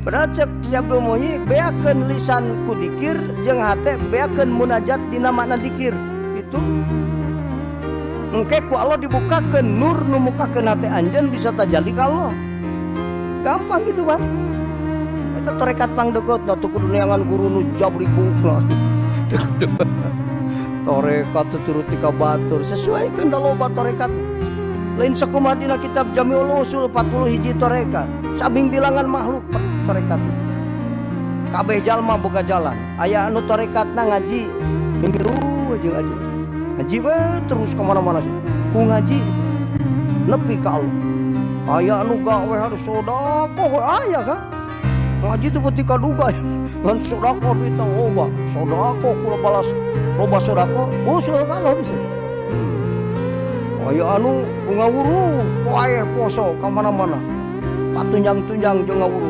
Padahal cek si Abdul Muhyi beakeun lisan ku dikir jeung hate beakeun munajat dina makna dikir. Itu engke ku Allah dibukakeun nur nu mukakeun hate anjeun bisa tajalli ka Allah. Gampang gitu, Bang. Eta tarekat pangdeukeutna teu kudu neangan guru nu jabrik buukna. Tarekat tuturuti ka batur, sesuaikeun da loba tarekat. Lain sakumaha dina kitab Jamiul Usul 40 hiji tarekat. Sabing bilangan makhluk tarekat. Kabeh jalma boga jalan. Aya anu tarekatna ngaji milu jeung ngaji. Ngaji we terus ka mana-mana sih. Ku ngaji gitu. Nepi ka Allah. Aya anu gawe harus sedekah we aya kan. Ngaji teu peuti kaduga. Ngan sedekah duitna loba. Sedekah kula balas loba sedekah, usul ka Allah bisa. Aya anu ngawuru, poe poso ka mana-mana. Patunjang-tunjang jeung ngawuru.